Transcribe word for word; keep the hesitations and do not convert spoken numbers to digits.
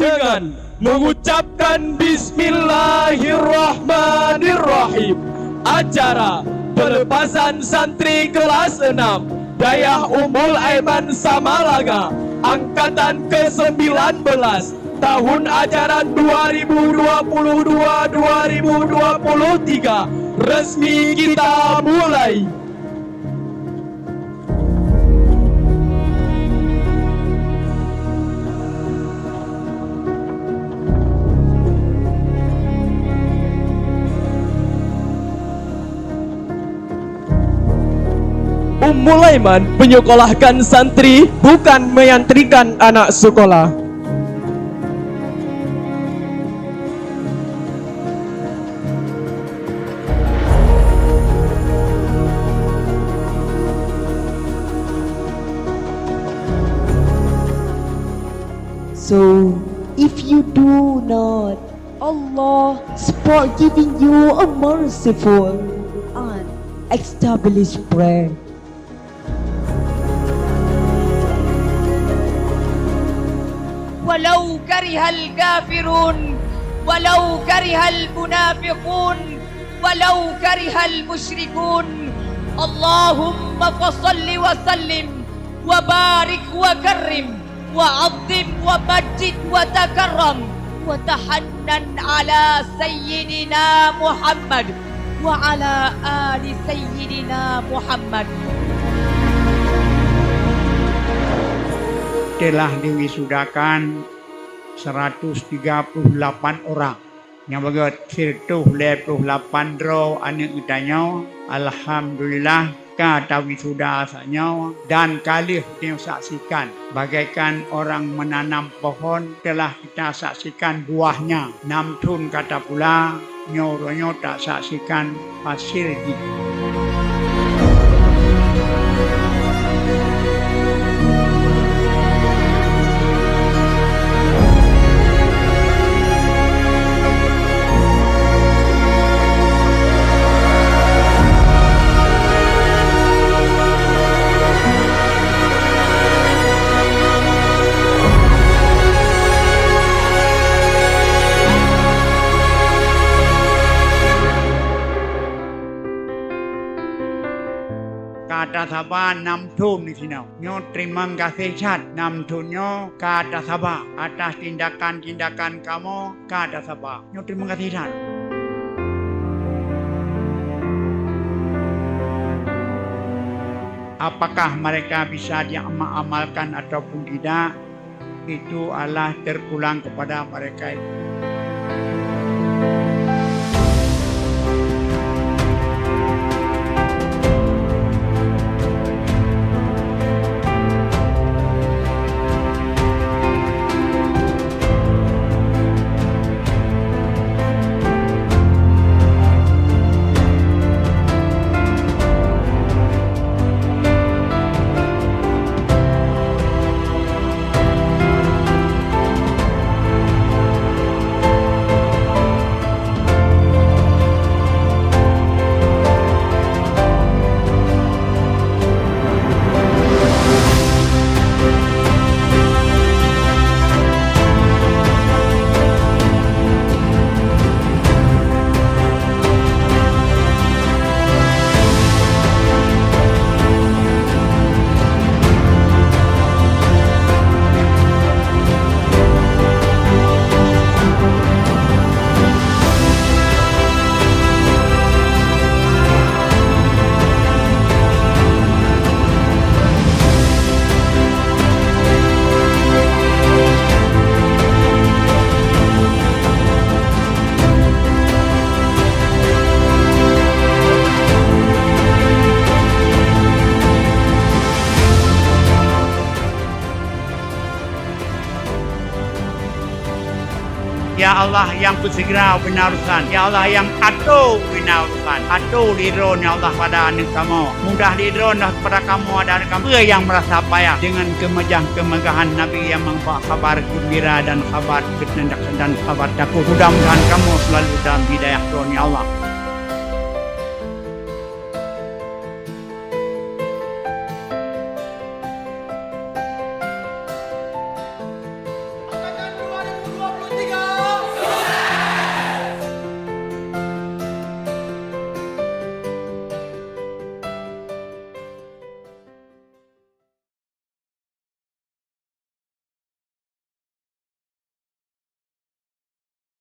Dengan mengucapkan bismillahirrahmanirrahim, acara pelepasan santri kelas enam Dayah Ummul Aiman Samalanga, angkatan kesembilan belas, tahun ajaran dua ribu dua puluh dua, dua ribu dua puluh tiga, resmi kita mulai. Ummul Aiman menyekolahkan santri, bukan menyantrikan anak sekolah. So, if you do not, Allah support giving you a merciful and established prayer. ولو كره الكافرون، ولو كره المنافقون، ولو كره المشركون. اللهم فصل وسلم وبارك وكرم وعظم ومجد وتكرم وتحنن على سيدنا محمد وعلى آل سيدنا محمد. Telah diwisudakan seratus tiga puluh lapan orang. Nyang beugét siratoh lhée ploh lapan droe aneuëk geutanyoe, alhamdulillah, ka tawisuda saát nyoe dan ka lheueh tanyoe saksikan. Bagaikan orang menanam pohon, telah kita saksikan buahnya. Nam thon ka tapula, nyoe uroe nyoe tasaksikan hasil jih. Ka tasaba nam thon disinoe. Nyoe teurimong gaséh that nam thon nyoe ka tasaba atas tindakan-tindakan kamoe ka tasaba. Nyoe teurimong gaséh that. Apakah mereka bisa diamalkan ataupun tidak? Itu adalah terpulang kepada mereka itu. Ya Allah nyang peuseugeura ubena urosan, ya Allah nyang atô ubena urosan, atô lé Droeneuh ya Allah pada aneuëk kamoe. Mudah lé Droeneuh pada kamoe dan kamoe nyang meurasa payah deungon keumeujah-keumeugahan Nabi nyang membawa kabar geumbira dan kabar fiteunah dan kabar takot. Mudah-mudahan kamoe seulalu dalam hidayah Droeneuh ya Allah.